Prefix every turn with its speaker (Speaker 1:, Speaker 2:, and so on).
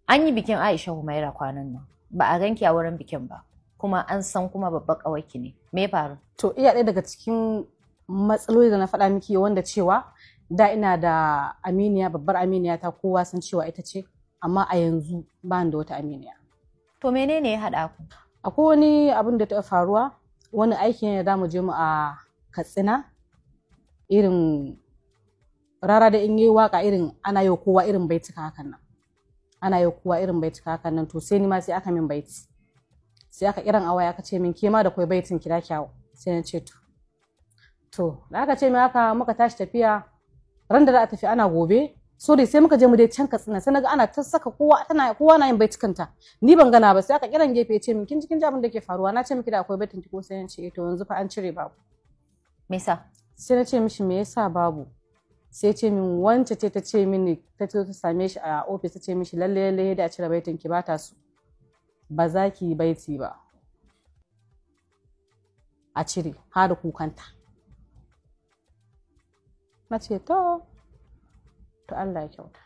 Speaker 1: An yi bikin Aisha Humaira kwanan nan. Ba a ganki a wurin bikin ba. Kuma an san kuma babbar ƙawarki ne. Me ya faru?
Speaker 2: To, iya ɗaya daga cikin matsaloli da na faɗa miki, wanda cewa da ina da aminiya, babbar aminiya ta, kowa san cewa ita ce, amma a yanzu ba ni da wata aminiya.
Speaker 1: To, menene ya haɗa ku?
Speaker 2: Akwai wani abin da ta faruwa, wani aiki ne da mu je mu a Katsina, irin rara da in yi waka, irin ana yi kowa irin baituka hakan nan, ana yi kowa irin baituka hakan nan. To, sai ni ma sai aka min baiti, sai aka kiran a waya, aka ce min, "Ke ma da kwai baitin ki da kyawu." Sai na ce to. To, da aka ce min haka, muka tashi tafiya. Ran da za a tafi, ana gobe, sorry, sai muka je mu dai can Katsina, sai naga ana ta saka kowa tana, kowa na yin baitukanta, ni ban gana ba. Sai aka kiran gefe, ya ce min, "Kin ji, kin ji abin da ke faruwa? Na ce miki da akwai baitin ki ko?" Sai na ce, "To, yanzu fa an cire, babu."
Speaker 1: Me yasa?
Speaker 2: Sai na ce mishi, "Me yasa babu?" Sai ce min wance ce ta ce mini, ta ce ta same shi a ofis, ta ce mishi lalle lalle da a cire baitin ki, ba ta so, ba za ki yi baiti ba, a cire, har da kukanta. Na ce to, to, Allah ya kyauta.